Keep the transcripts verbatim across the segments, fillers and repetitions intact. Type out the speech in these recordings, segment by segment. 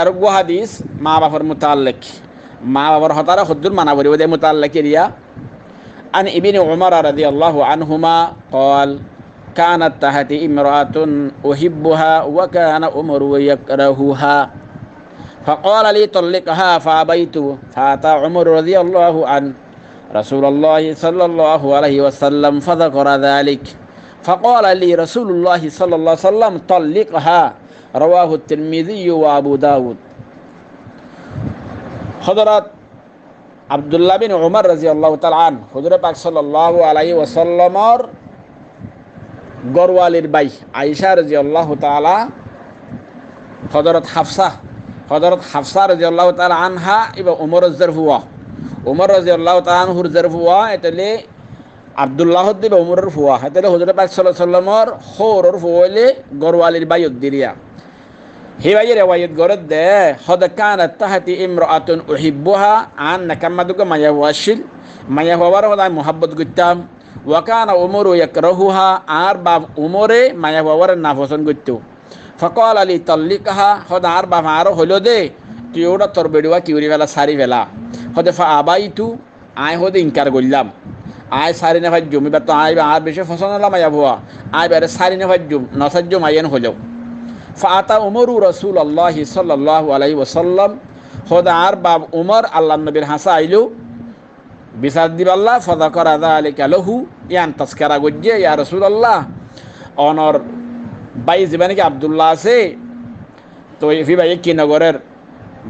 Ar uggwá hádis mabafor mutaallik. Mabafor hotáre hoddúr mana foribó de mutaallik eriya. عن ابن عمر رضي الله عنهما قال: كانت تحتي امرأة أحبها وكان عمر يكرهها فقال لي: طلقها فأبيت، فأتى عمر رضي الله عنه رسول الله صلى الله عليه وسلم فذكر ذلك فقال لي رسول الله صلى الله عليه وسلم: طلقها. رواه الترمذي وأبو داود. Hózorót Abdullah bin Umar raziyallahu taala anhu, Huzure Pak sallallahu alaihi wasallamor górwalir bái Aisha raziyallahu taala, Hózorót Hafsa, Hózorót Hafsa raziyallahu taala anha, íba Umar zar fua. Umar raziyallahu taala anhur zar fua, etolla Abdullah hoddé íba Umaror fua. Etolla Huzure Pak sallallahu alaihi wasallamor hóoror fua óile górwalir bái oddíriya. Híbaye rewayet gorédde, hóde, كانت تحتي امرأة أحبها, añár nekamma dugga maiyafua accíl, maiyafua báre hóde añí muhábbot goittám. وكان عمر يكرهها, añár baf Umore maiyafua báre nafosón goittó. فقال لي: طلقها, hóde añár baf añáre hoiló de, tui óura tor beçiwa ki gorí fela, sári fela. Hóde, فأبيت, añí hóde inkar goillám. Añí sári nofaijjum, íbattú añár baf añár beci fosón ólla maiyafua. Añí íbare sári nofaijjum, nosáijjum añí en hoiló. فأتى عمر رسول الله صلى الله عليه وسلم, hóde añár baf Umar Allar nobir hañsé ailó, bisar dibálla, فذكر ذلك له, yián tazkara goijjé, ya Rasulullah, onor bái zibá niki Abdullah asé, toi híbaye ki nogorér,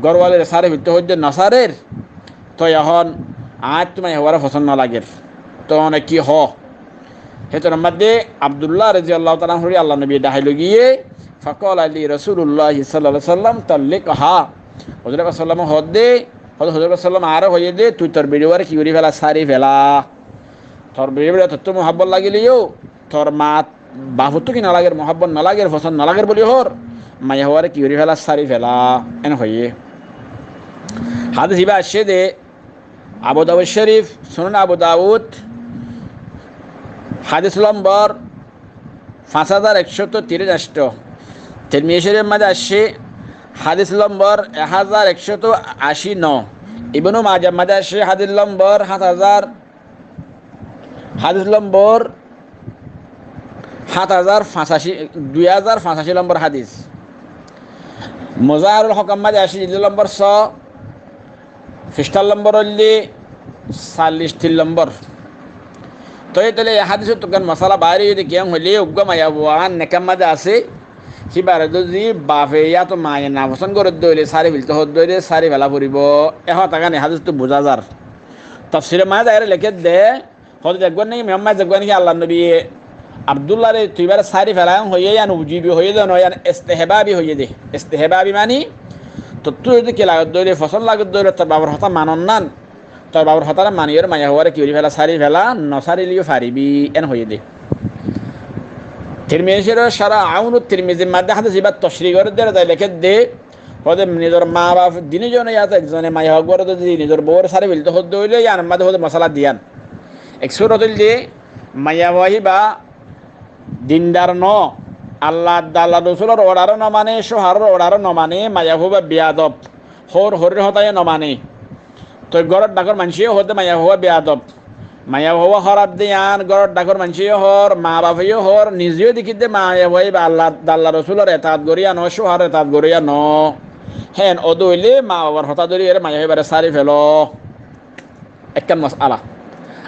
górwalire sári felto hoiddé nosárer, toi ehón añáttu maiyafuare fosón nolager, toi one ki hoó? Hétun madde Abdullah raziyallahu taala anhure Allar nobiye dhaki loi giyé, فقال لي رسول الله صلى الله عليه وسلم: طلقها. Huzure Pak sallallahu alaihi wasallam hoódde, Huzure Pak sallallahu alaihi wasallam añáre hoiyé de, tui tor beçiware ki gorí fela, sári fela. Tor beçiware tottú muhábbot lagileyó, tor mat bafottú ki nolager, muhábbot nolager, fosón nolager buli hoór, maiyafuare ki gorí fela, sári fela, en hoiyé. Hádis ibá aiccé de Abu Dawud Córif, Sunan Abu Dawud, hádis lombor fañs házar ekcót tiríc ancto. Tirmizi Córifor mazé aiccé hádis lombor ek házar ekcót ací no. Ibnu Majar mazé aiccé hádis lombor hát házar, hádis lombor hát házar fañsací, dui házar fañsací lombor hádis. Muzaharul Hókam mazé aiccé jildu lombor só, fisthár lombor óilde sallic tin lombor. Toi tóile e hádisottu ekkán mosala bair óiye de, kiyá hoilé uggwá maiyafua añár nekar mazé asé, híbare zodi bafe yáto maye nafosón gorédde óile, sári felto hoódde óile, sári fela foribó. E hotágan e hádisottu buzá zar. Tofsiror mazé zaiyóre lekédde, hoódde zeggúa niki, Muhammad zeggúa niki Allar nobiye Abdullare tui ibare sári fela en hoiyé, yián ujibi hoiyé de no, yián istehbabi hoiyé de. Istehbabi mani, tottú zodi ki lagedde óile, fosón lagedde óile, tor bafor hotá manon nan, tor bafor hotáre maniyóre maiyafuare ki gorí fela, sári fela, nosárileyó faribi, en hoiyé de. Tirmizi Córif Sharah Aunut Tirmizir mazé hádis ibár tocri gorédde, zai lekédde, hoódde nizor mabaf dini zone yáto ekzone maiyafua uggwáre zodi nizor bouwore sári felto hoódde óile, yián mazé hoódde mosala diyan. Ek surot óilde, maiyafua híba dindar no, Allar, Allar Rosulor ordaró nomane, cóuharor ordaró nomane, maiyafua híba biyadob, hóor horir hotáyó nomane. Toi góror dhakor maincé yó hoódde maiyafua biyadob. Maiyafua hóraf de yián góror dhakor maincé yó hoór, mabafe yó hoór, nize yó dekídde maiyafua ibá Allar, Allar Rosulor etaat goríya no, cóuharor etaat goríya no. Héen ódde óile mabafor hotá dóri ere maiyafua ibáre sári felo. Ekkán mosala.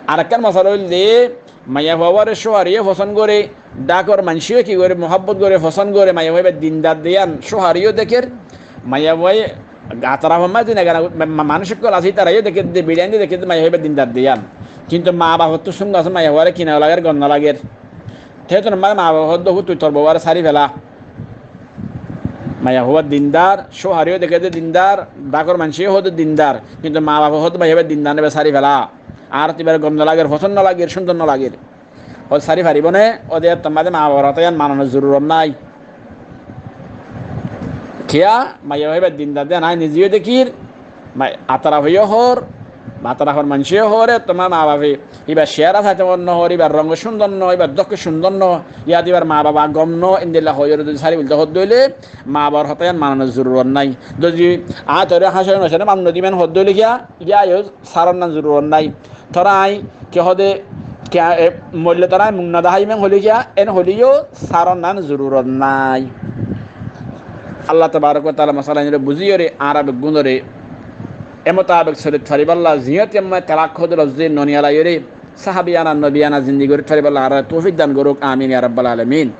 Arekkán mosala óilde, maiyafuare cóuhare yó fosón goré, dhakor maincé yó ki goré, muhábbot goré, fosón goré, maiyafua ibá dindar de yián cóuhare yó dekér, maiyafuaye atarafor mazé zedún manúic ókkol asé, ítara yó dekédde, beçiain de dekédde, maiyafuaye dindar de yián. Kintu mabafottú cúndor asé, maiyafuare ki nolager, gom nolager. Hétun mazé mabafe hoódde, tui tor bouware sári fela. Maiyafua dindar, cóuhare yó dekédde dindar, dhakor maincé yó hoódde dindar. Kintu mabafe hoódde maiyafuare dindar no, ibá sári fela. Añárattú ibáre gom nolager, fosón nolager, cúndor nolager. Óde sári faribó né? Óde ettór mazé mabafor hotá yián manonor zorurot nái. Kiyá? Maiyafua ibá dindar de yián añí nize yó dekír, mai-, atarafe yó hoór, Matarafór maincé hoóre, tuáñr mabafe íbar céhera saité mone nohoór, íbar rong cúndor no, íbar dók cúndor no, yáde íbar mabaf gom no, endilla hoiyóre zodi sári félaitou hoódde óile, mabafór hotá yían mananor zorurot nái. Zodi añí toré háñcare nosáre maf nodiyum hoódde óile kiyá, yían yó sáronnan zorurot nái. Toré añí ki hoóde, ki a-, e, moille toré añí muk nodeháiyum hoilé kiyá, en hoilé yó sáronnan zorurot nái. Allah tabarak wa taala masala inore buzíyore añára beggúnore e mutabek solit faribálla, ziyót yamma talak hoóde lofze noniyalaiyóre sáhabiyana, nobiyana zindigi gorí faribálla añára toufik dan gorouk, amin ya rabbal alamin.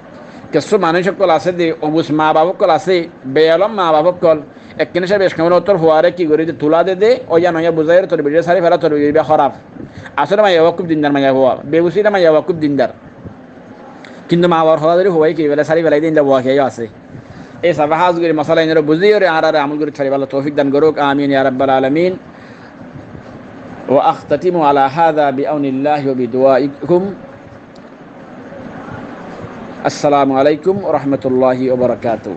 Kessú manúic ókkol asé de, obuz mabaf ókkol asé, beelom mabaf ókkol, ekkán sábe eckamol ottór fuare ki gorí de, tula de de, óiya noiya buzáiyore torbiyot sári fela, torbiyot íba hóraf. Asóle maiyafua kúb dindar maiyafua, bebusíla maiyafua kúb dindar. Kintu mabafór hotá dóri fuaye ki fela, sári felai de, endilla wakiya yó asé. E hísafe hás gorí masala inore buzíyore añárare amol gorí faribálla toufik dan gorouk, amin ya rabbal alamin. وأختتم على هذا بعون الله وبدعائكم. السلام عليكم ورحمة الله وبركاته.